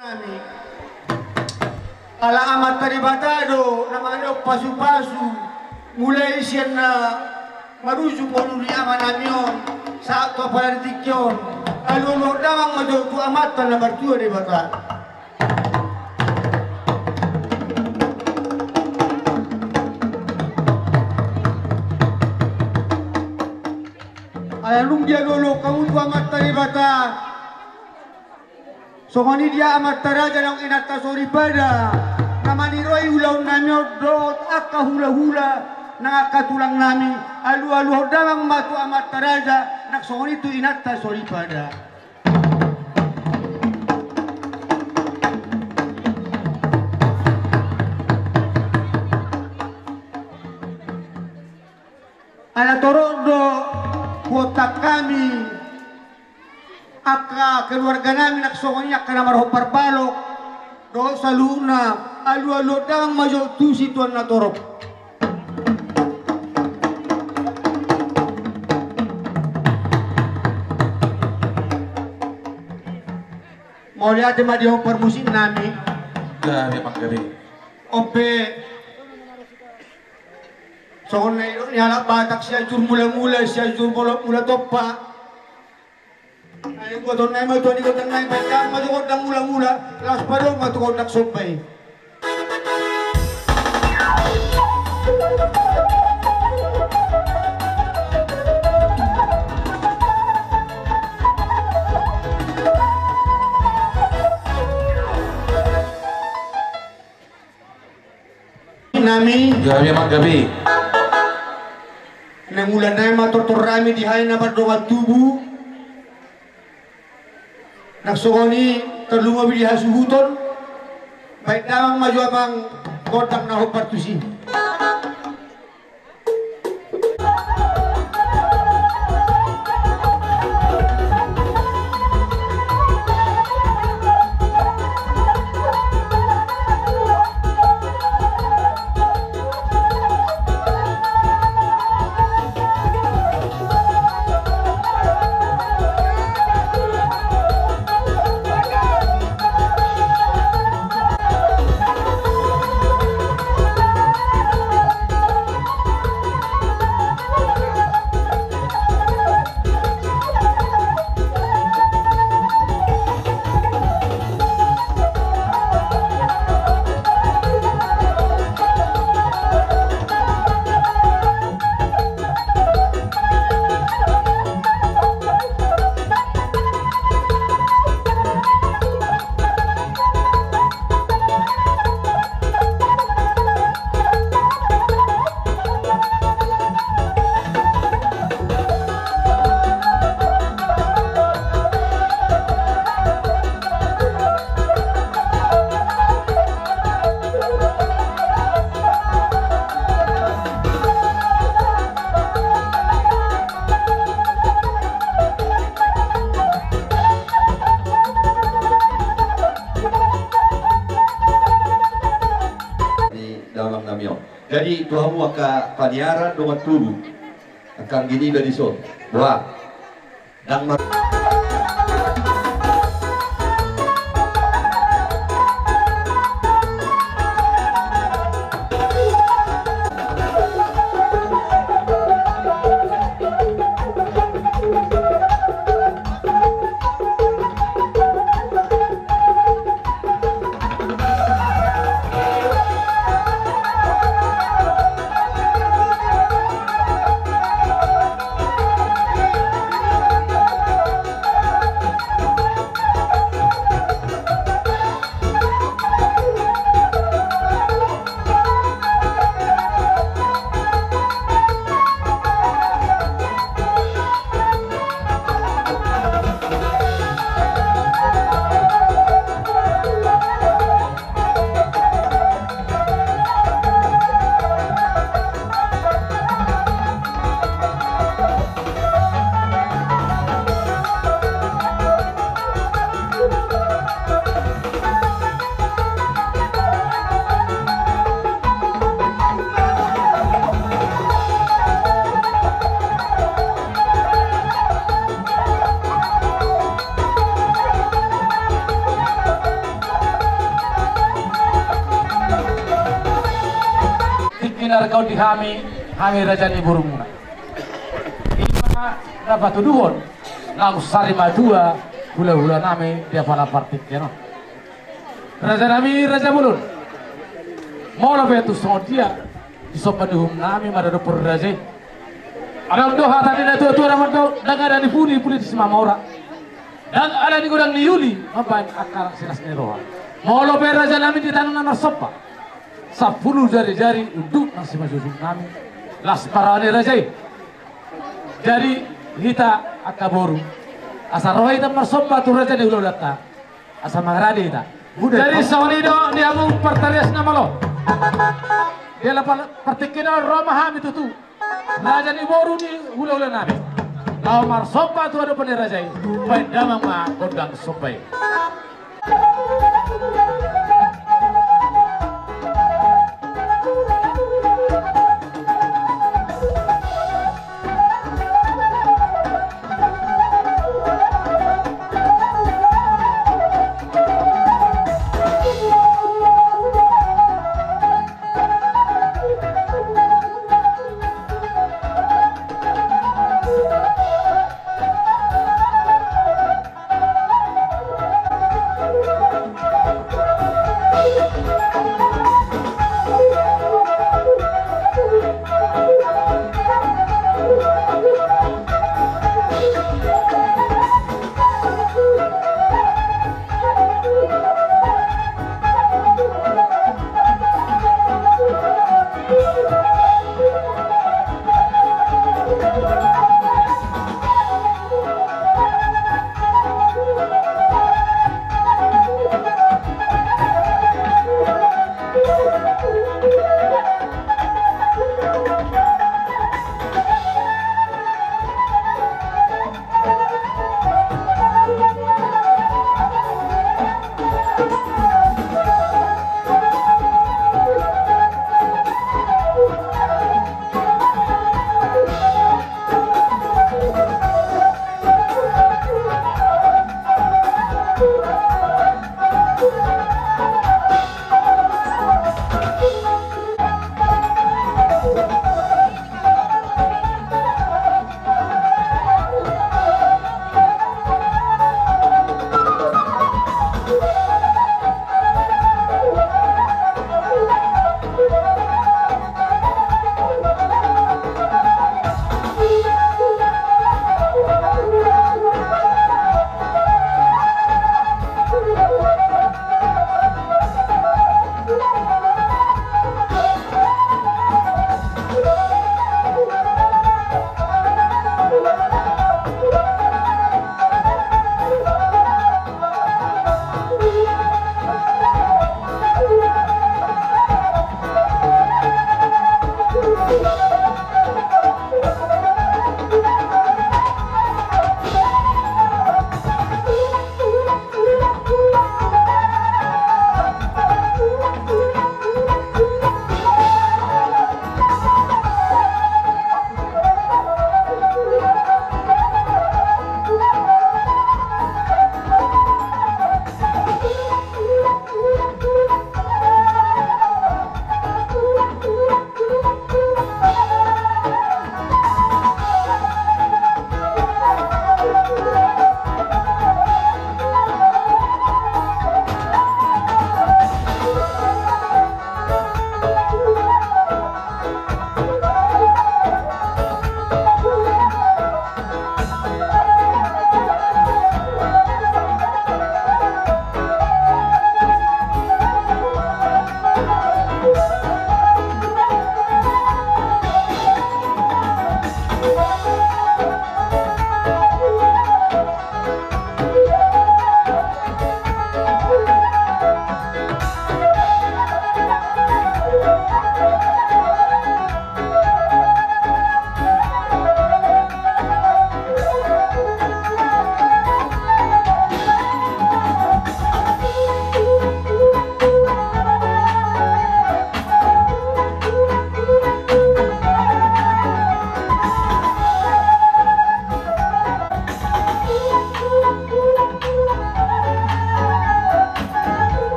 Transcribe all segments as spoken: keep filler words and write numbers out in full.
Nami. Ala Amanta Debata do na manjou pasupasu, mulai sian na marujung ngolu ni amanami on sahat tu apala di tingki on. Alualuhon damang ma jo tu Amanta na martua Debata. Ala dung dialualuhon hamu tu Amanta Debata. Songon i dia Amanta Raja nang Inanta Soripada, na maniroi ulaonnami on dohot angka hulahula nang angka tulangnami, alualuhon damang ma tu Amanta Raja nang songon i tu Inanta Soripada. Ala torop do huontak hami angka keluarganami nang songon i angka na marhompar balok dohot saluhutna, alualuhon damang ma jo tu situan na torop. Mauliate ma di hompar musiknami. Gabe panggabe. On pe songon na nidok ni halak Batak, Sianjur Mulamula, Sianjur Mula, Mula Tompa. Ai buaton nai ma tu ani gondang nai, baen damang ma jo gondang mulamula, laos padomu ma tu gondang somba i. Nami. Gabe ma gabe. Naeng ulaon nai ma tortor hami di hami na mardongan tubu. Nang songon i tarlumobi di hasuhuton. Baen damang ma jo amang gondang na hombar tusi. Ni damang nami on. Jadi tu hamu angka paniaran dongan tubu, angka anggi niba dison. Boha. Ndang mar- Marga on di hami, hami raja ni borumuna. Ima na patuduhon naung sari matua hulahulanami di apala partingkian on. Rajanami raja bolon. Molo pe tung songon dia disomba ni uhumnami ma dohonon ni raja i. Adong do hata ni natuatua na mandok, ndang ada ni puli, puli di Simamora. Ndang ada ni godang ni uli mambahen angka silas ni roha. Molo pe rajanami di tano na marsomba, sampulu jarijari unduk nang simanjujungnami, las ma roha ni raja i. Jadi hita angka boru, asa ro hita marsomba tu raja ni hulahulanta, asa mangarade hita. Jadi songon i do di hamu partarias na malo. Di apala partingkian on ro ma hami tutu, raja ni boru ni hulahulanami, laho marsomba tu adopan ni raja i. Bahen damang ma gondang somba i.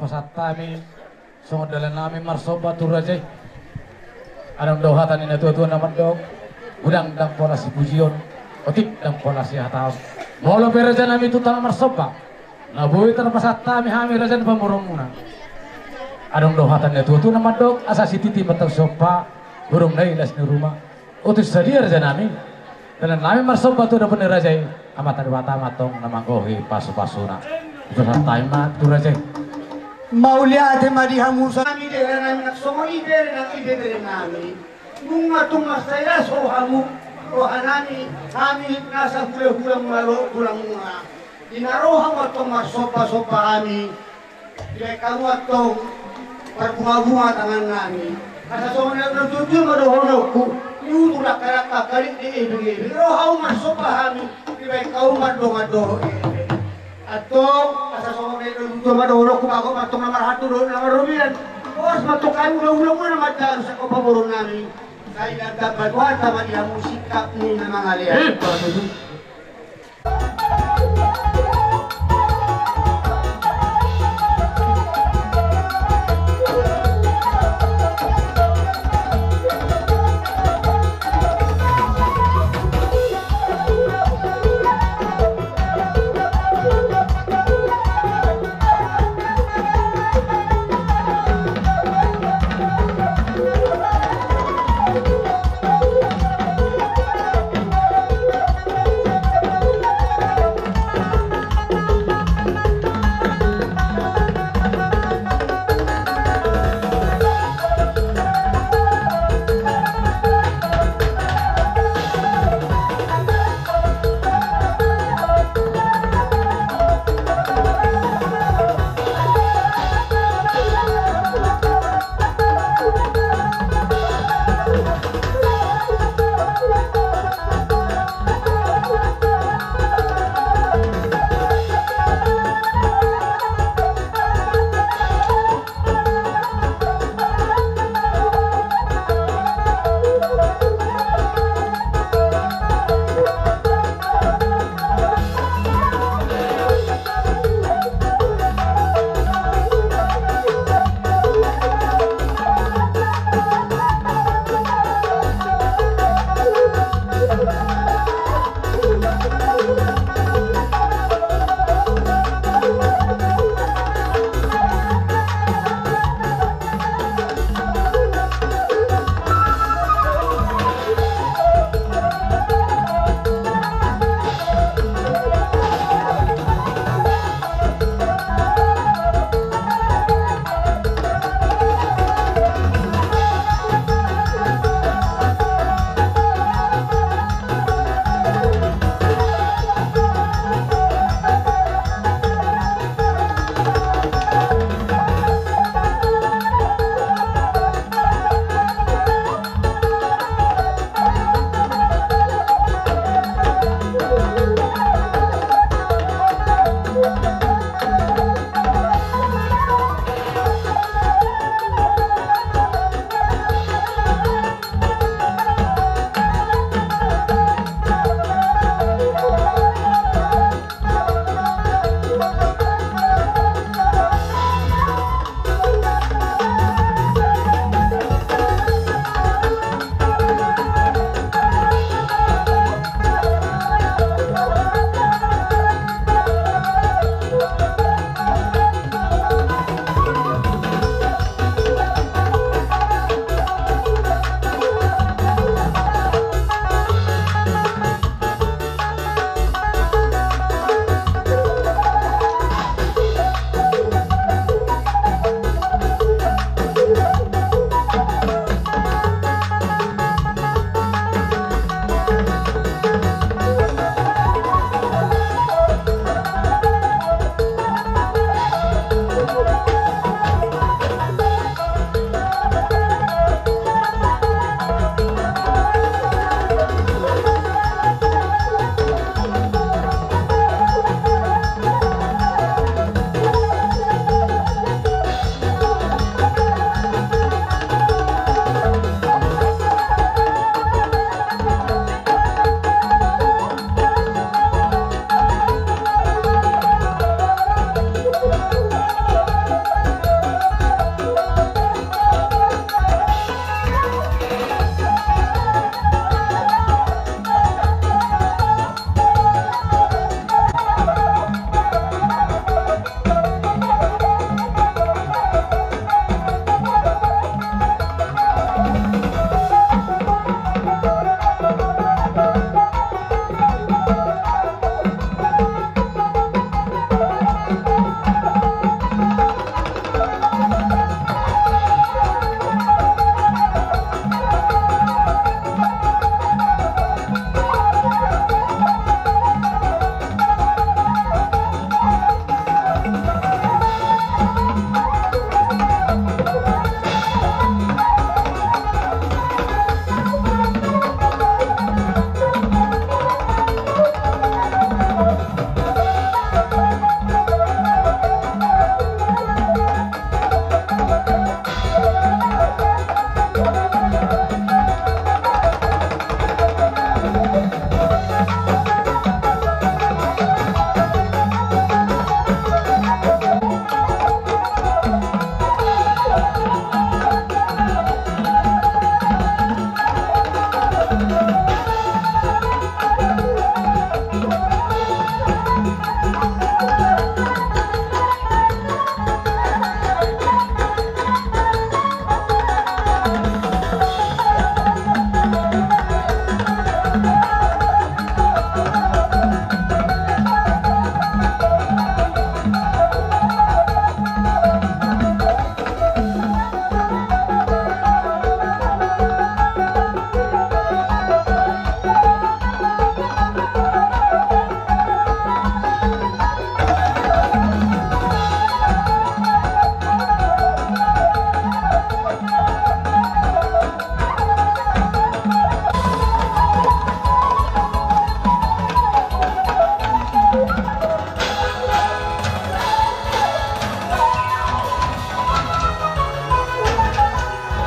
Pasahat hami songon dalan nami marsomba tu raja i. Adong do hata ni natuatua na mandok: Godang ndang pola sipujion, otik ndang pola sihataon. Molo pe raja nami tu tano marsomba, na boi tarpasahat hami, hami raja ni pamoruonmuna. Adong do hata ni natuatua na mandok: Asa sititi mantong sompa, burung na i las ni ruma. Otik sadia raja nami, dalan nami marsomba tu adopan ni raja i, Amanta Debata ma antong na manggohi pasupasuna. Pasahat hami ma tu raja i. Mauliate ma di hamu. Hami dalan nami nang songon i bere nang i bere nami. Nunga tung marsailas ho hamu, roha nami, hami nasa hulahula muna dohot tulangmuna. Di na ro hamu antong marsomba, somba hami. Dibaen hamu antong parbungabunga tangan nami. Asa songon na tutu ma dohononku, di utur dakdanak, di ebegebege ro hamu marsomba hami, dibaen hamu mardongan dohot eme. Antong asa songon na tutu ma dohononku, bagot ma antong na marhato dohot na marrobean. Horas ma antong hami hulahula muna na mandalan sian pamoruon nami. Sai ndang tamba Tuhanta ma di hamu singkat ni na mangalean. Eh, patutu.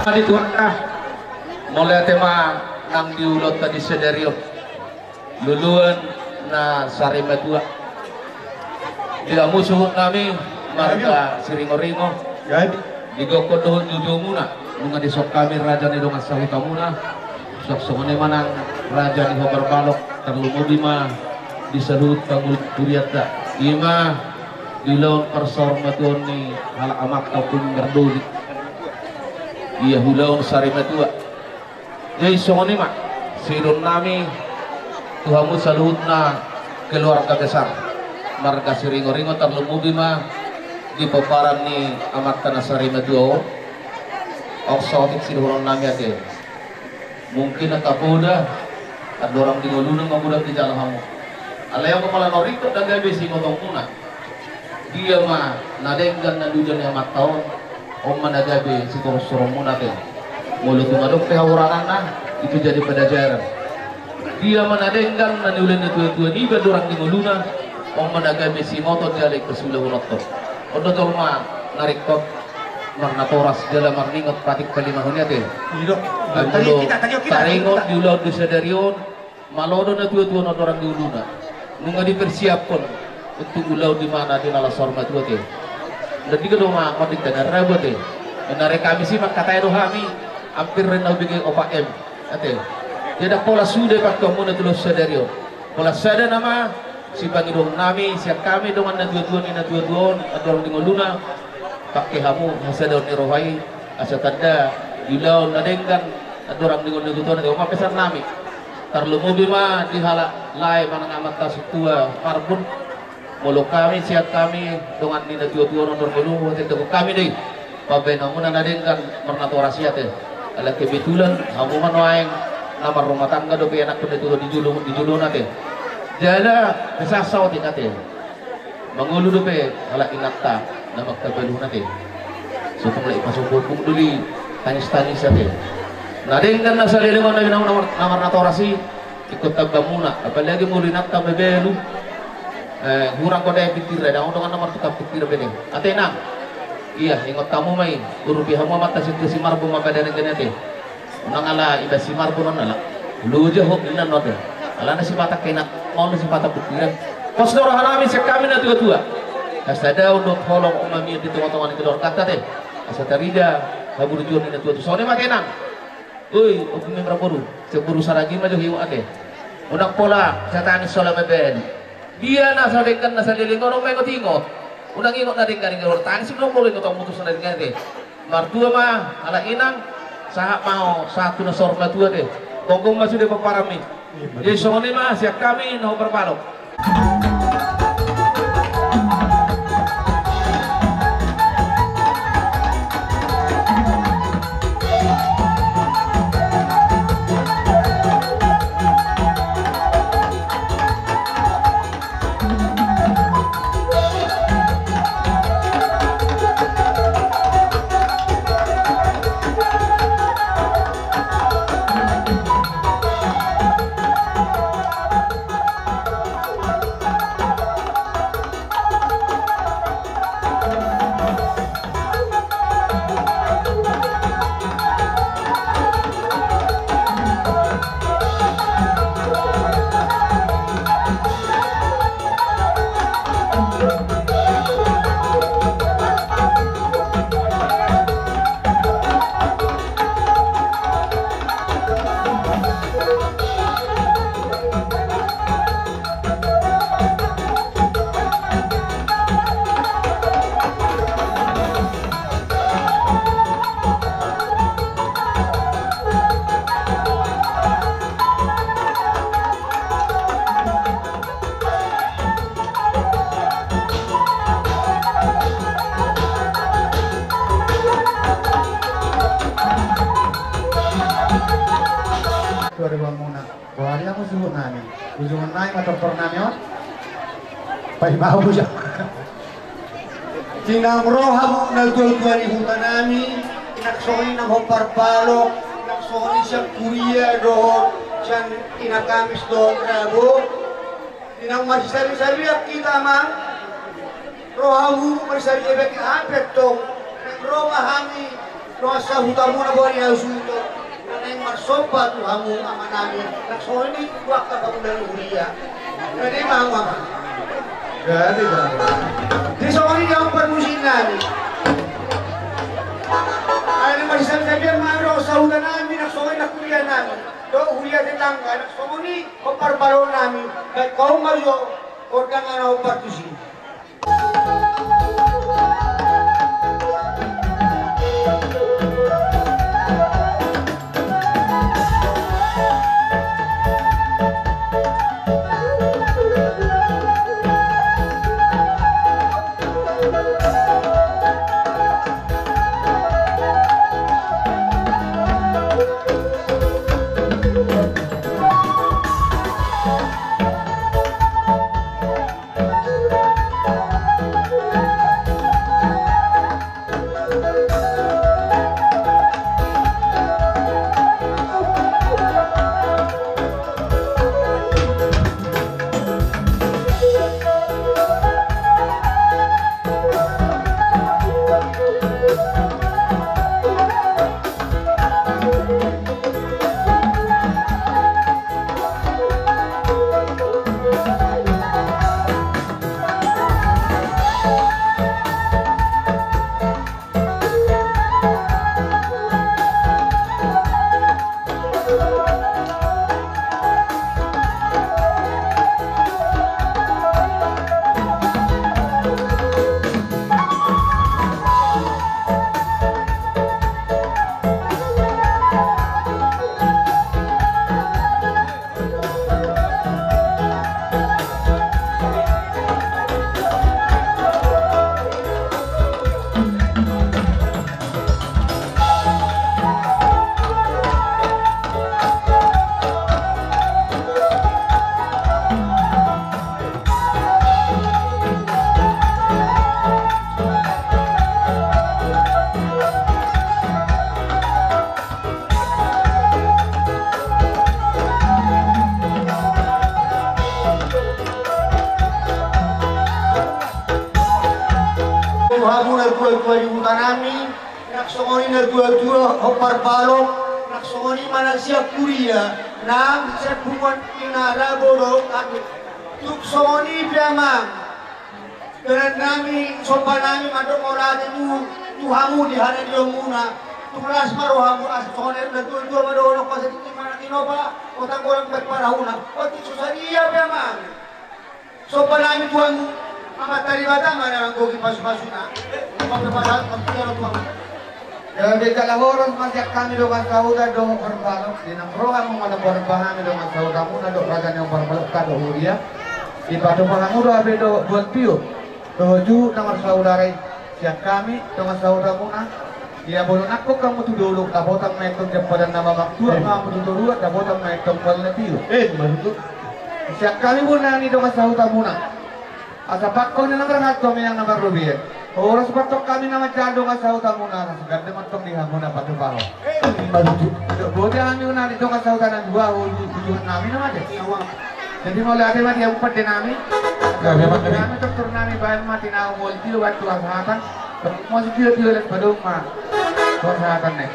Di Tuhan, ah, mauliate ma nang di ulaonta di sadari on. Luluan na sarimatua. Di hamu suhut nami, marga Siringoringo. Digokhon dohot juju muna. Nunga dison hami raja ni dongan sahuta muna. Suang songon i ma nang raja ni Hobar Balok. Tarlumobi ma di saluhut pangulu hurianta. Ima di ulaon parsaurmatuaon ni halak amanta Ompung Mardoni. Ia ulaon sarimatua. Jadi songon i ma, siulon nami tu hamu saluhutna keluarga besar marga Siringoringo, tarlumobi ma di pomparan ni amanta na sarimatua on. Ong saotik sidohonon nami ate. Mungkin angka poda andorang di ngoluna ma godang dijalo hamu. Alai anggo pala na ringkot na gabe singotongmuna. Dia ma na denggan na niuja ni amanta on, on ma na gabe sitorustorusmuna ate. Molo tung adong pe hahuranganna, itu jadi pelajaran. Dia ma na denggan na niula ni natuatua niba andorang di ngoluna, on ma na gabe simoto jala ingkon siulahononta. On do jolma na ringkot marnatoras jala marningot patik palimahon i ate. Molo taringot di ulaon di sadari on, malo do natuatua na andorang di ngoluna. Nunga dipersiaphon untuk ulaon di mana di na laos saur matua ate. Ndang dika do ma mandingkan na rabu ate. Na ari Kamis i mangkatai do hami, hampir re na hubege opat M ate. Jadi ndang pola sude pangkeonmuna tu ulaon sadari on. Pola sada nama sipangidoan nami sian hami dongan natuatua ni natuatua on andorang di ngoluna. Pangke hamu hasadaon ni roha i asa tanda di ulaon na denggan andorang di ngoluna tutu on ate. On ma pesan nami. Tarlumobi ma di halak lae manang amanta sintua marbun. Molo hami sian hami dongan ni natuatua on andorang di ngoluna, ate, dokkon hami do i pambahenonmuna na denggan marnatoras i ate. Ala kebetulan hamu ma nuaeng na marrumah tangga dope, anakkon na tuatua di jolo, di jolona ate. Jala kesasaon i ate. Mangolu dope halak inanta na mangkabaluhon ate. Sotung lai pasombumbung do i tangis-tangis ate. Na denggan na saleleng on na, na, na marnatoras i. Ingkon tamba muna, apalagi molo inanta mabalu. Eh, hurang godang pintirna, ndang adong dongan na martukang pintir be ate. Ate nang. Ia, ingot hamu ma i, urupi hamu amanta sintua si marbun ma pada na gana ate. Unang ala iba si marbun on ala loja hot ninna on ate. Alana sipata kena, mau na sipata pintiran. Pos do roha nami sian hami natuatua. Hasadaon dohot holong on ma mian di tongatonga ni keluarganta ate. Asa tarida haburjuon ni natuatua. Songon i ma ate nang. Oi, ompung ni marboru, sian boru Saragi ma jo hiu ate. Unang pola sian tangis sola mabalu. Dia na sadenggan na saleleng on ma ingot-ingot. Unang ingot na denggan, ingot tangis, unang pola ingot on mutus na denggan ate. Martua ma halak inang, sahat ma ho sahat tu na saur matua ate. Gomgom ma sude pomparanmi. Jadi songon i ma sian hami na hombar balok. Keluarga muna. Boha do hamu suhut nami? Ujungan nai ma tortor nami on. Paima ujung. Di na ro hamu natuatua ni huta nami, nang songon i nang hombar balok, nang songon i sian huria dohot sian ina Kamis dohot rabu. Di na marsisarisari hita ma. Ro hamu marsisarisari, epek ape tong. Nang ro ma hami. Dongan sahutamuna, boha ni hasuhuton, na naeng marsomba tu hamu amanami, nang songon i tu angka pangula ni huria. Jadi ma hamu, amang. Jadi, jadi. Di songon i di hamu parmusiknami. Ai na marsisan sabian ma dongan sahutanami, nang songon i nang hurianami. Dohot huria tetangga, nang songon i hombar baloknami, baen hamu ma jo gondang na hombar tusi. Hamu natuatua di hutanami, nang songon i natuatua hombar balok, nang songon i ma nang sian huria, nang sian punguan ni na rabo do hami. Tung songon i pe, amang. Dongan nami, somba nami mandok mauliate tu, tu hamu di hadirionmuna. Tung las ma rohamu, asa songon i natuatua ma dohononku, asa tingki ma na tinopa, hotang golang baen parahuna. Otik so sadia pe, amang. Somba nami tu hamu, Amanta Debata ma na manggohi pasupasuna. Somba pe pasahat ma tu hamu. Jadi jala horas ma sian hami dongan sahuta dohot parbalok, di na ro hamu manang parbalok hami dongan sahutamuna dohot raja ni parbalok dohot huria. Dipatupa hamu do hape dohot bualtio dohot juhut na marsaudara i. Sian hami dongan sahutamuna, ia molo nangkok hamu tu dolok, dapotan ma i antong sian padan na mamang, tuat ma hamu tu toruan, dapotan ma i antong pala na tio. Eh, maksudku. Sian hami bona ni dongan sahutamuna. Asa pangkon ni na marhalto, meang na marrobean. Horas ma antong hami na manjaha dongan sahutamuna, asa gande ma antong di hamu na patupahon. Boti hami unang di dongan sahuta na dua, ulu tujuan nami na mate. Jadi mauliate ma di hamu pande nami. Gabe ma nami. Nami doktor nami, baen ma tinahu bualtio, baen tu hasahatan. Mauliate, tio, tio, les padong ma tu hasahatan ne.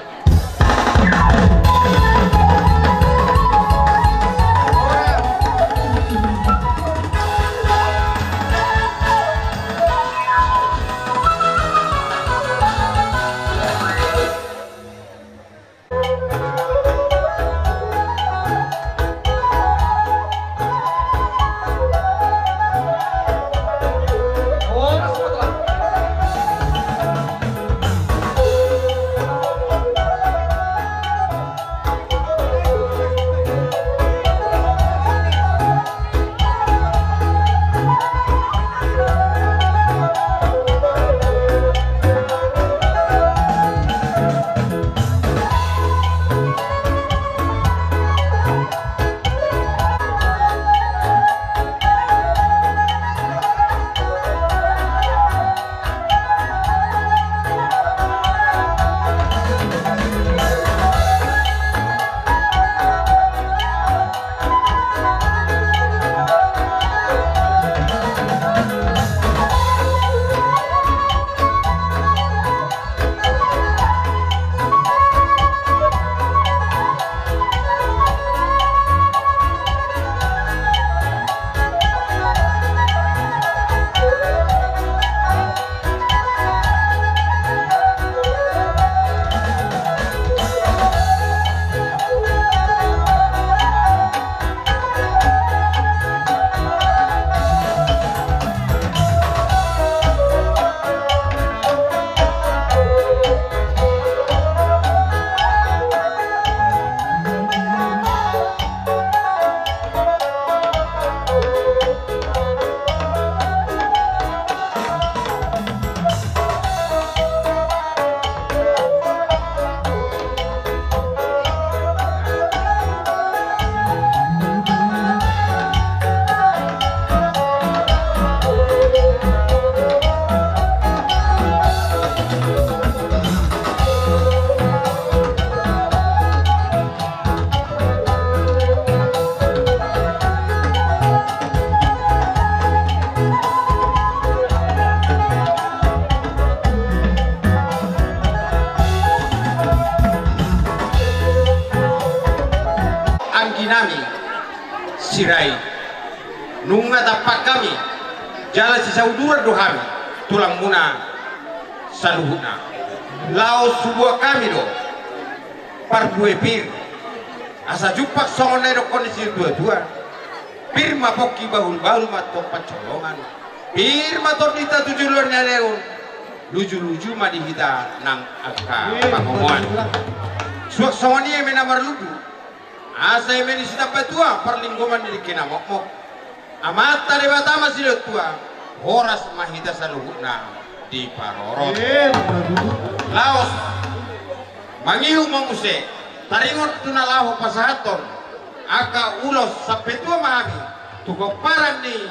Sirait. Nunga tampak hami, jala sisauduran do hami, tulangmuna saluhutna. Laos huboan hami do parbue pir. Asa jumpang songon na nidokkon ni situatua. Pir ma pongki, bahulbahul ma tong pancolongan. Pir ma tondinta tu joloan ni aleon. Lujuluju ma di hita nang angka pangomoan. Suang songon i eme na marlundu. Asa eme ni sitambatua parlinggoman ni dengke na mokmok. Amanta Debata ma silehon tua, horas ma hita saluhutna diparorot. Laos mangihut ma muse, taringot tu na laho pasahathon angka ulos, sampe tua ma hami tu pomparan ni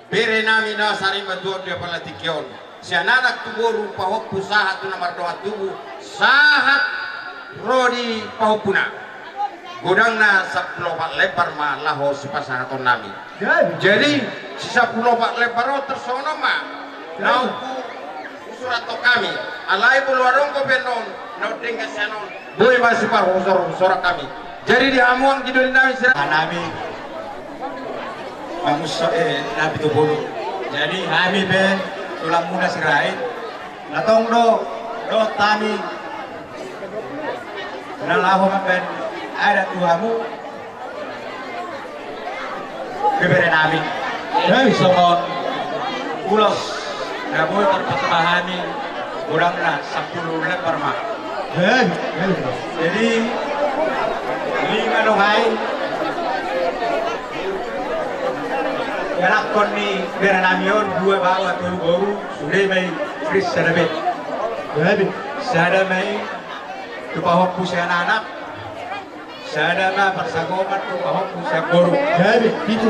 bere nami na sarimatua on di apala tingki on, sian anak tu boru, pahompu sahat tu na mardongan tubu, sahat ro di pahompuna. Godangna sampulu opat lembar ma laho sipasahaton nami. Jadi, si sampulu opat lembar on tarsongon on ma naung husurat hami. Alai molo adong dope on naung denggan sian on, boi ma siparhusor-husoran hami. Jadi di hamu anggi doli nami, sira- nami. Manguso, eh, na pitupulu. Jadi hami pe tulangmuna Sirait, na tong do dohot hami na laho mambahen adat tu hamu, bebere nami. Hei, songon ulos na boi tarpatupa hami, godangna sampulu lembar ma. Hei, hei. Jadi lima do hami ianakhon ni bere nami on, dua baoa, tolu boru, sude ma i ris sada be. Hei. Sada ma i tu pahompu sian anak, sada ma parsagopan tu pahompu sian boru. Jadi pitu.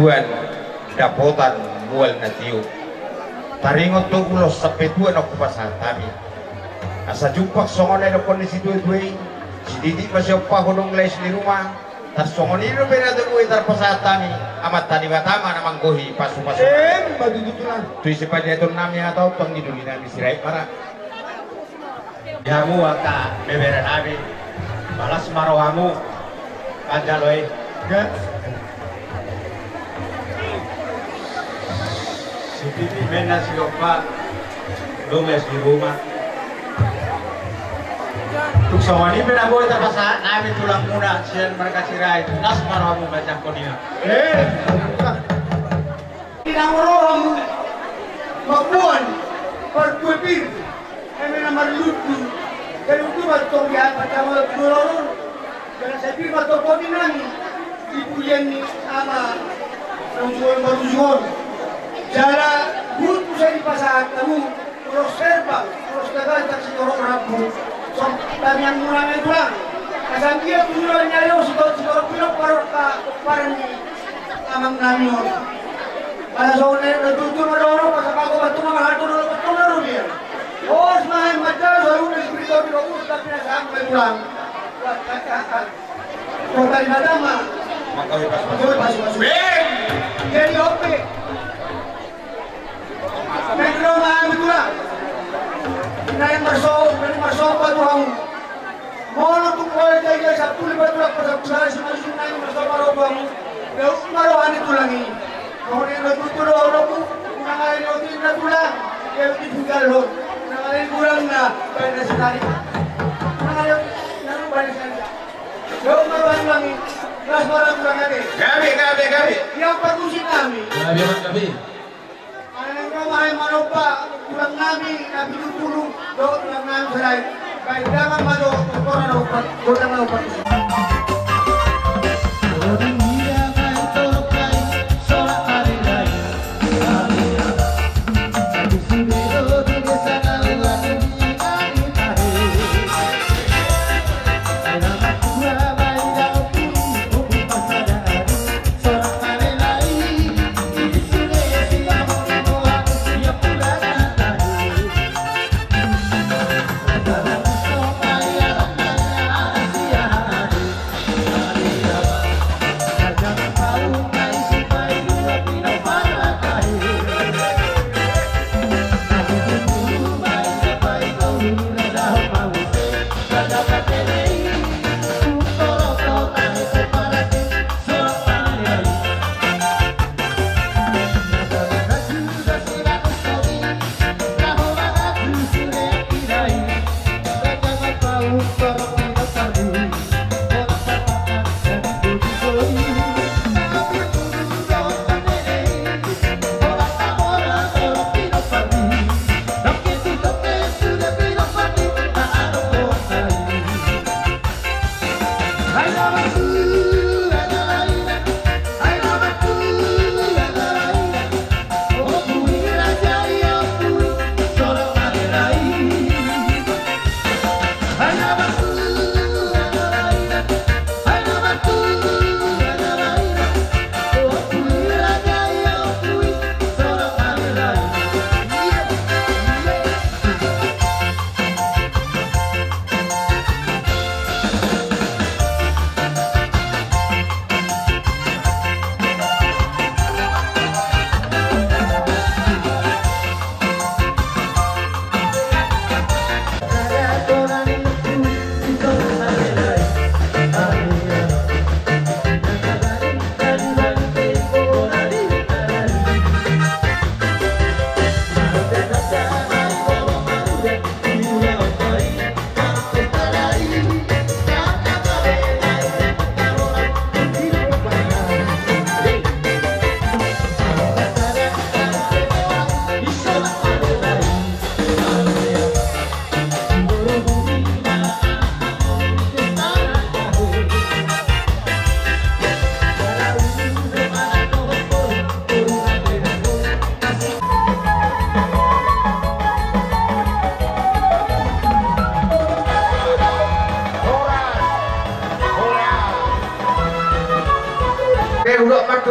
Tuan, dapotan mual na tio. Taringot do ulos sampe tua na hupasahat hami. Asa jumpang songon na didokkon ni situatua i, sititi ma siompa, hudong lais ni ruma. Tarsongon i dope na tolu i tarpasahat hami, Amanta Debata ma na manggohi pasupasu. Em, ma tutu, Tulang. Tu isi paliaton nami hata on, tong di doli nami Sirait ma ra. Di hamu angka bebere nami, las ma rohamu manjalo i. Sititi ma na siompa, hudong lais ni ruma. Tung songon i pe na boi tarpasahat nami tulangmuna sian marga Sirait, las ma rohamu manjangkon i. Eh. Inang rohamu mamboan parbue pir, eme na marlundu, jadi untu ma tong di hata tama turorun. Jala sai pir ma tong poti nami di pujian ni ama na uju on, marujung on. Jala buat tu sai dipasahat hamu ulos herbal, ulos tagak, tak sitorop rambu. Song tamiang muna ngai tulang. Asa dia tulang nyayo sitorop, sitorop piro paror ka parni. Amang nami on. Pada songon na tutu ma dohot, asa pago batu ma marharto dohot batu ma rupiah. Os ma hai majar, selalu na spiritual di bagus, tapi na sanggup pulang. Kota di Batam ma. Maka bebas, bebas, bebas. Jadi ope. Mengkiro ma ami tulang. Naeng marso, naeng marso batu hamu. Molo tung pola jae-jae sampulu ma tulang, pasampulu hali simanjujung nai marsopa roha hamu. Dao ma roha ni tulang i. Molo na tutu do oloku, unang alai ni otik na tulang. Ia ditinggalhon. Unang alai ni tulang na baen na sinari. Unang alai na baen na sinari. Dao ma roha ni tulang i. Las ma roha tulang ate. Gabe, gabe, gabe. Ia pargusi nami. Gabe, gabe. Manang ro ma hai manomba tulang nami na pitu pulu dohot tulang nami Sirait. Baen damang ma jo, tongkonan do, godang do.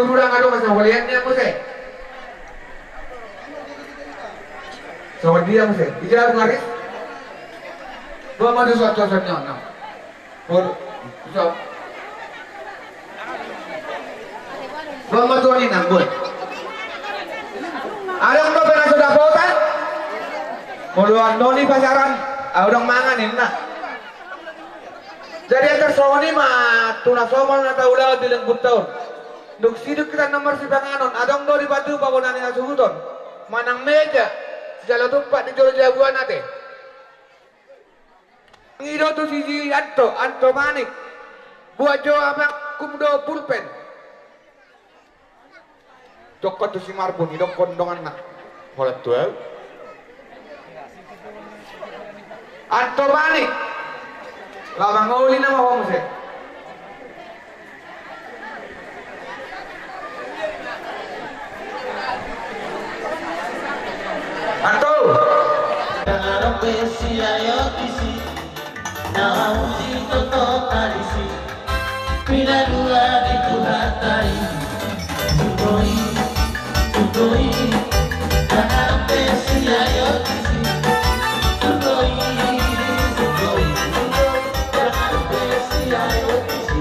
Tulang adong asa holian ni muse. Songon dia muse. Ija Bung Aris. Dua madu suat suat suat nyawa enam. Bol. Bisa. Bang matuan inang bol. Adong dope na so dapotan. Molo andoni pasaran. Adong mangan inna. Jadi antar songon i ma tu na somal na taulahon di lembut taon. Dung sidung hita na marsipanganon adong do di batu pabonani na suhuton. Manang meja. Sijalo tumpak di jolo jagoan ate. Mangido tu si Anto, Anto Manik. Buat jo abang kum do pulpen. Dokkon tu si Marbun, idokkon donganna. Holan tu au. Anto Manik. Lamang oli nama ho muse. Anto. Tangarang besi ayo kisi. Naung di toto tarisi. Pinadua di Tuhan tari. Sugoi, sugoi. Tangarang besi ayo kisi. Sugoi, sugoi, sugoi. Tangarang besi ayo kisi.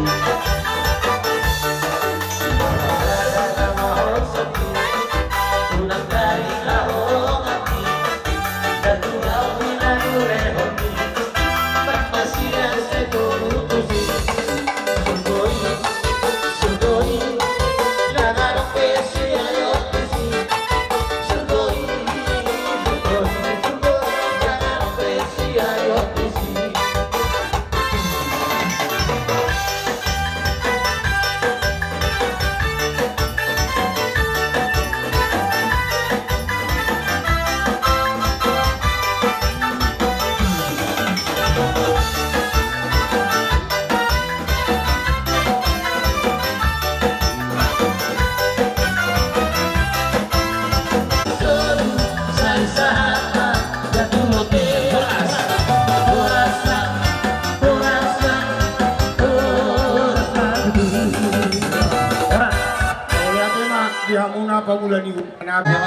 Di hamuna pamula ni hula nami. Di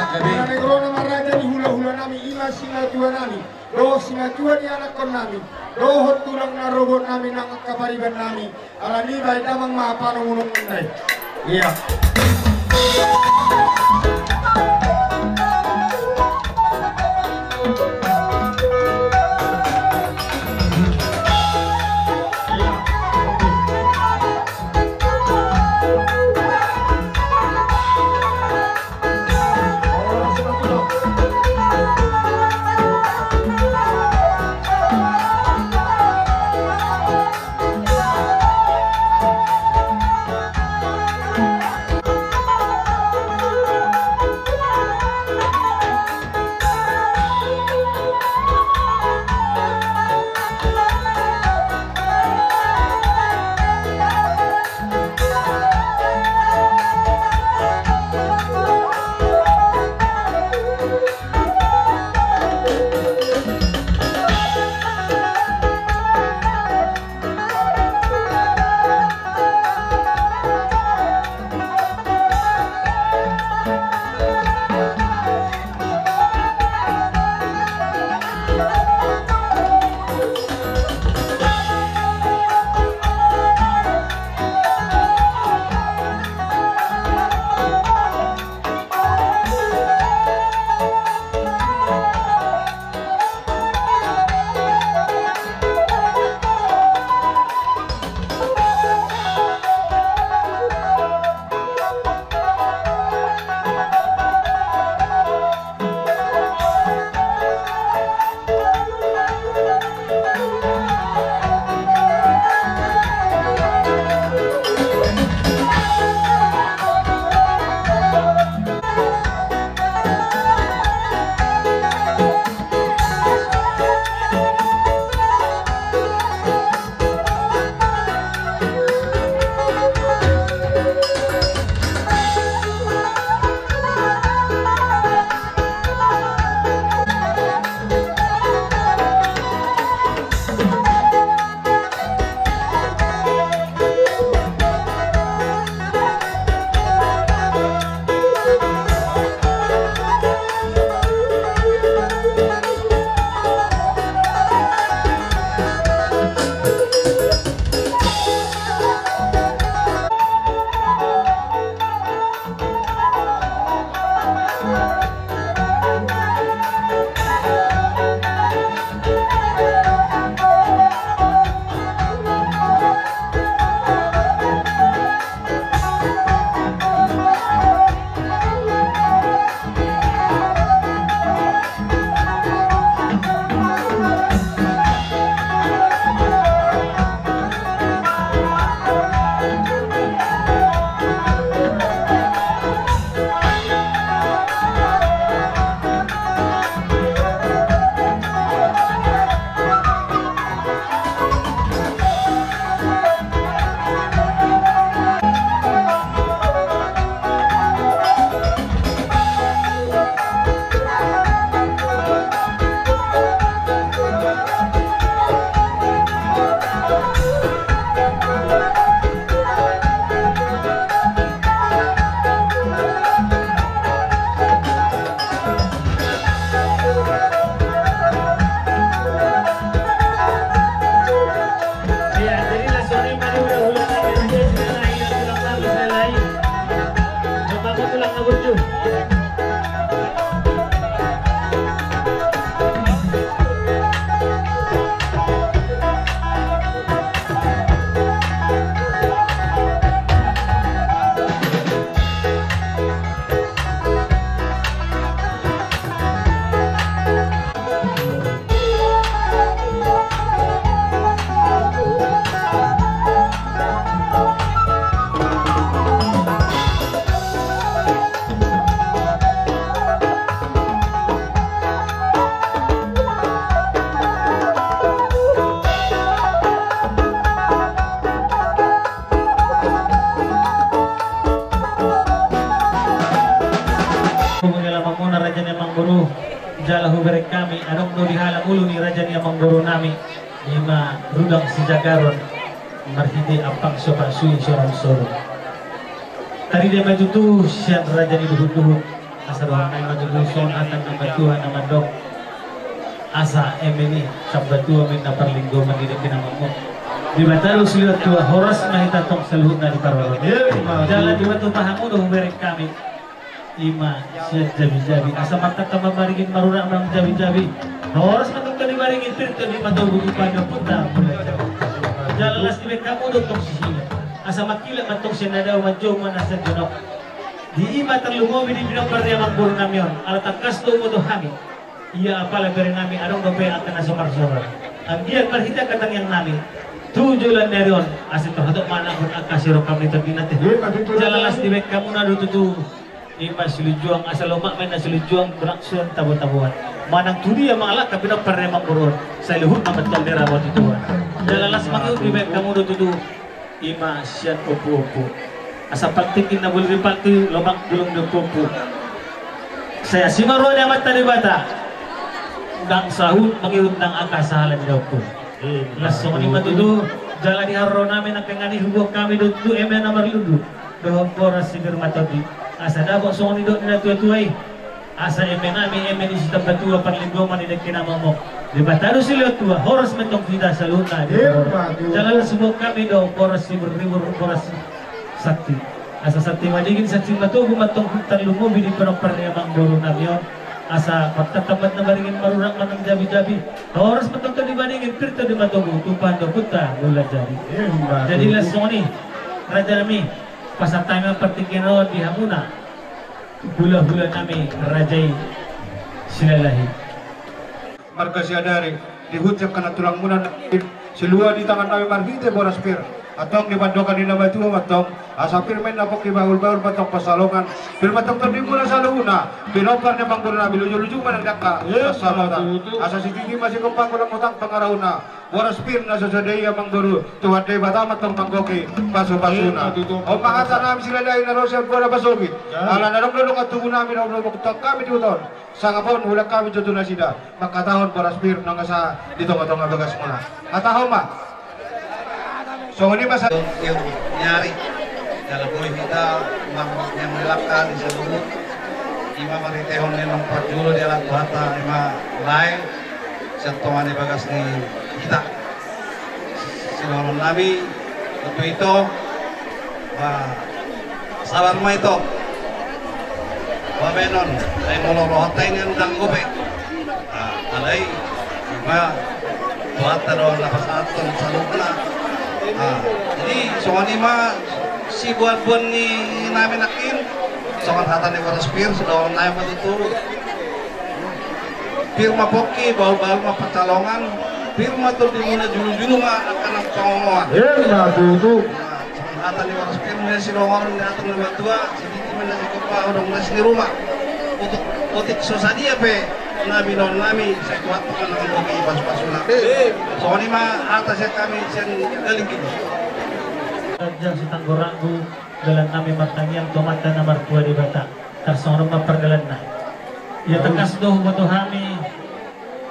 hamuna pamula ni hula nami. Dohot sinatuan ni anakkon nami, dohot tulang na robot nami nang angka pariban nami, alani baen damang ma panungkunan nami. Ia. Hubereng hami, adong do di halak ulu ni raja ni amangboru nami, ima Rudang Sijagaron, marhite ampang so pasu i sorang soru. Tarida ma tutu sian raja ni duhut-duhut, asa dohonon nami ma tutu songon hata ni natuatua na mandok. Asa eme ni saur matua ma inna parlinggoman di dengke na mamuk. Debata do silehon tua, horas ma hita tong saluhutna diparorot. Jala dipatupa hamu do hubereng hami. Ima sian jabi-jabi, asa martangkap mambaringin marurat manang jabi-jabi. Horas ma tong dibaringin pir, tondi ma togu, tumpahon ni ompunta Mulajadi. Jala las dibahen hamu do tong sisina, asa mangkilap ma tong sian na dao, manjou ma na sian jonok. Di i ma tarlumobi di pinompar ni amangboru nami on, ala tangkas do huboto hami. Ia apala bere nami adong dope angka na so marsogot. Anggiat marhite angka tangiang nami tu joloan ni ari on, asa tor hatop ma anakhon angka sirongkap ni tondina te. Jala las dibahen hamuna do tutu. Ima silinjuang, asa lomak ma inna silinjuang, brangsuan tabo-taboan. Manang tu dia mangalangka pinompar ni amangboru on, saluhutna ma tong dira ma tutu. Jala las mangihut dibahen hamu do tutu. Ima sian ompu-ompu. Asa paltik inna bulu di paltik, lomak bulung ni ompu-ompu. Sai asi ma roha ni Amanta Debata. Ndang sahat mangihut nang angka sahala ni daompu. Las songon i ma tutu. Jala di haroro nami nangkaningan i huboan hami do tutu eme na marlundu dohot boras si pir ma tondi. Asa dapot songon nidok ni natuatua i. Asa eme nami eme ni sitambatua, parlinggoman di dengke na mamuk. Debata do silehon tua, horas ma tong hita saluhutna. Jala las huboan hami do boras si bur-bur, boras si santi. Asa santi madingin, santi matogu ma tong tarlumobi di pinompar ni amangboru nami on. Asa martangkap mambaringin marurat manang jabi-jabi. Horas ma tong tondi madingin pir, tondi matogu, tumpahon ni ompunta Mulajadi. Jadi las songon i, raja nami, pasahat hami ma partingkian on di hamuna. Hulahula nami raja i Silalahi. Marga Siadari, di huta angka na tulangmuna, silua di tangan nami marhite boras pir. Antong di pandohan ni na matua ma antong, asa pir ma inna pongki, bahul-bahul ma antong pansalongan. Pir ma antong tondimuna saluhutna, pinompar ni amangboru nami, luju-luju ma nang di angka pansamotan. Asa sititi ma sigompa, godang hutang pangarahutna. Boras pir na so sada i amangboru, Tuhan Debata ma antong manggohi pasu-pasuna. On ma hata nami Silalahi na ro sian Muara Pasogit. Ala na adong do dongan tubu nami na umlomok tu hami di huta on, sangap on huhilala hami jo tu nasida manghatahon boras pir nunga sahat di tonga-tonga bagasmuna. Hatahon ma. Songon i ma sa- Ni ari. Jala boi hita mangalangka di saluhut. Ima marhitehon ni naung parjolo dialap Tuhanta, ima lae sian tonga ni bagas ni hita. Sidohonon nami, ito, ito, ba, sabar ma ito. Baenon, ai molo rohanta i nian ndang gope. Ah, alai, ima, Tuhanta do na pasahathon saluhutna. Ah, jadi, songon i ma siboan-boan ni nami nangkin, songon hata ni boras pir, sidohonon nami ma tutu. Pir ma pongki, bahul-bahul ma pansalongan, pir ma tondimuna, julu-julu ma angka na pangomoan. Ima tutu. Nah, songon hata ni boras pir ma sidohonon ni hata ni natuatua, sititi ma inna sigompa, godang las ni ruma. Otik, otik so sadia pe na binoan nami, sai Tuhanta ma na manggohi pasu-pasuna. Songon i ma hata sian hami sian Galingging. Raja Sitanggoranggu, dalan nami martangiang tu Amanta na martua Debata. Tarsongon on ma pardalanna. Ia tangkas do huboto hami,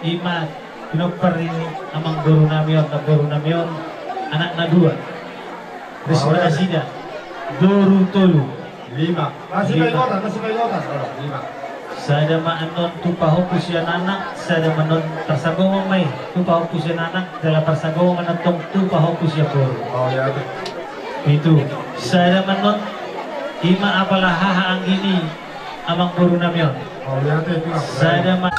ima pinompar ni amangboru nami on, namboru nami on, anakna dua. Risma nasida, boru tolu. Lima. Masih lima. Masih lima. Lima. Sada ma annon tu pahompu sian anak, sada ma annon, parsagoman ma i tu pahompu sian anak, jala parsagoman ma antong tu pahompu sian boru. Oh, ya. Pitu. Sada ma annon, ima apala haha anggi ni amangboru nami on. Sada ma-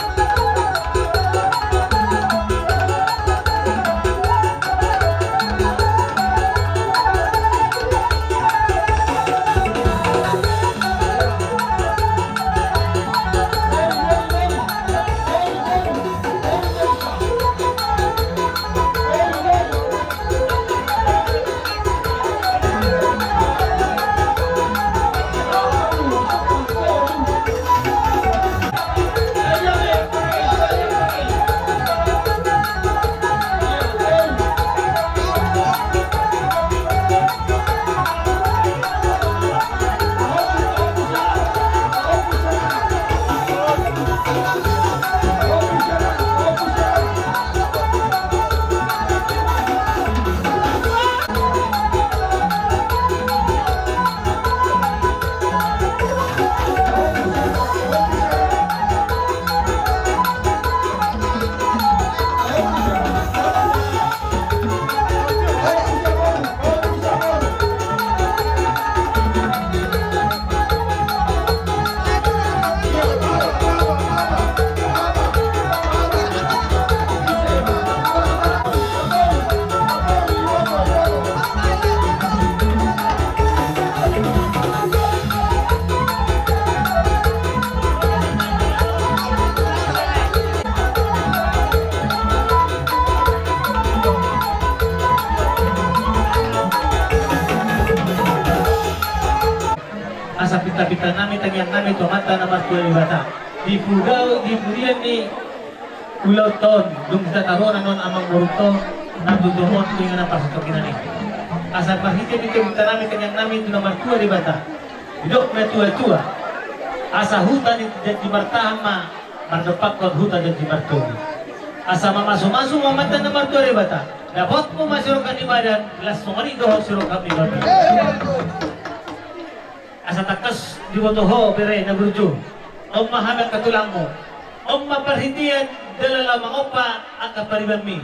Asa pinta-pinta nami, tangiang nami tu Amanta na martua Debata. Di pudao, di pudian ni ulaonta on, dung hita taruhon on amang borunta on, na tutu on tu inganan parsatongkinan i. Asa marhite pinta-pinta nami, tangiang nami tu na martua Debata. Didok na tua-tua. Asa huta ni janji martahan ma mardompakkon huta janji martogi. Asa mamasu-masu ma Amanta na martua Debata. Dapotmu ma sirongkap ni badan, las songon i dohot sirongkap ni badan. Asa tangkas diboto ho bere na burju. On ma hami angka tulangmu. On ma parhitean dalan laho mangompa angka paribanmi.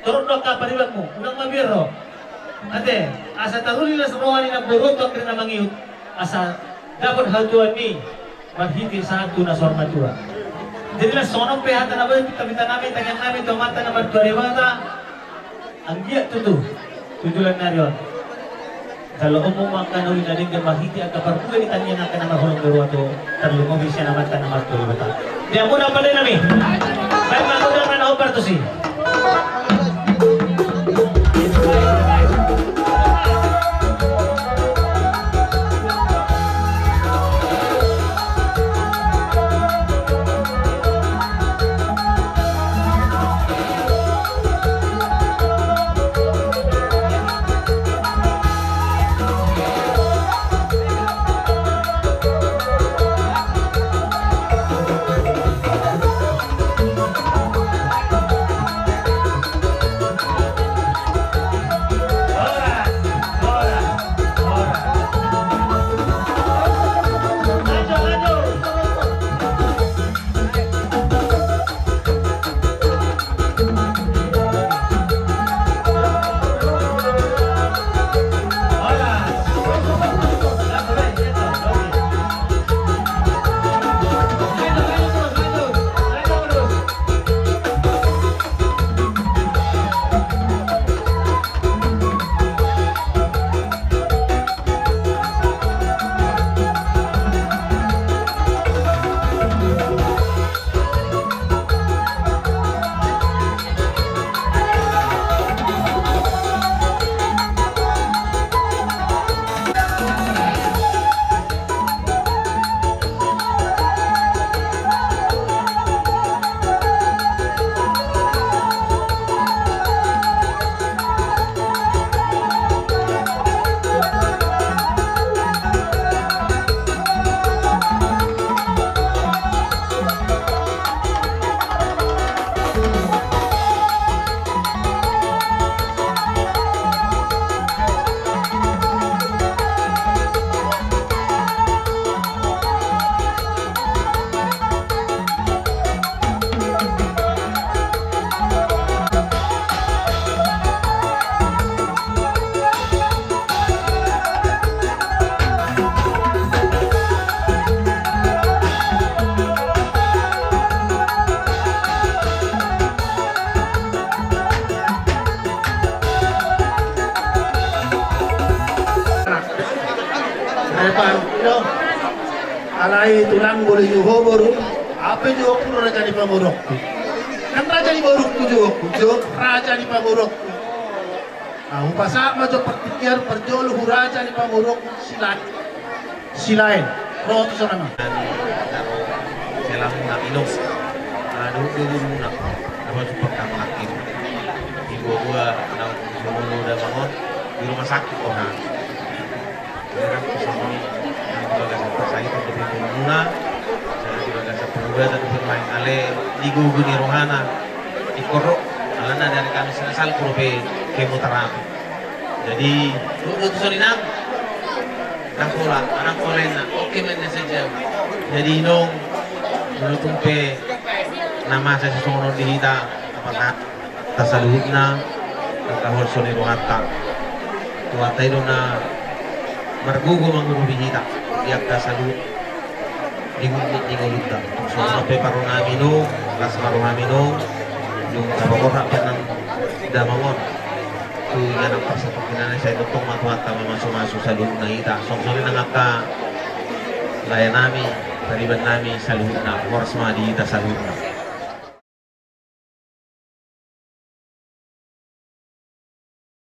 Torop do angka paribanmu, unang mabiar ho. Ate, asa taruli las roha ni namboru tu angka na mangihut. Asa dapot hatuaon i marhite sahat tu na saur matua. Jadi las songon on pe hata na boi, pinta-pinta nami, tangiang nami tu Amanta na martua Debata. Anggiat tutu tu joloan ni ari on. Jalo omo ma angka na uli na denggan marhite angka parpula ni tangiang angka na marholong ni roha tu, tarlumobi sian Amanta na martua Debata. Dia muna pande nami. Baik ma muna mana obar tusi. Repan, no. Alai tulang, molo jou ho boru, au pe jou ho raja ni pamoruonku. Kan raja ni borungku jou ho, jou ho raja ni pamoruonku. Nah, hupasahat ma jo partingkian parjolo tu raja ni pamoruonku Silaen. Silaen. Ro tu sana ma. Silaen na minum. Aduh, aduh, aduh, aduh. Apa tu pertama lagi? Di gua, gua, anak, gua, gua, udah bangun. Di rumah sakit, oh, nah. Di bagasan parsahit dope muna, di bagasan pengobatan dope, alai di gogo ni rohana, di korok, alana dari kami sasal dope kemoterapi. Jadi, lu tuson inang, nang pola, anak pola inang, oke, main saja. Jadi, inong, molo tung pe na masa sisongon on di hita, apa na? Tasaluhutna, angka holso ni rohanta. Tuhanta i do na margogo mangurupi hita, di angka saluhut di gundit ni ngolunta. Songon on pe parrohanami do, las ma rohami do, dung tapaborhat pe nang damang on tu inganan parsatongkinan i, sai tongtong ma Tuhanta mamasumasu saluhutna hita. Songon i nang angka laenami, taribannami saluhutna, horas ma di hita saluhutna.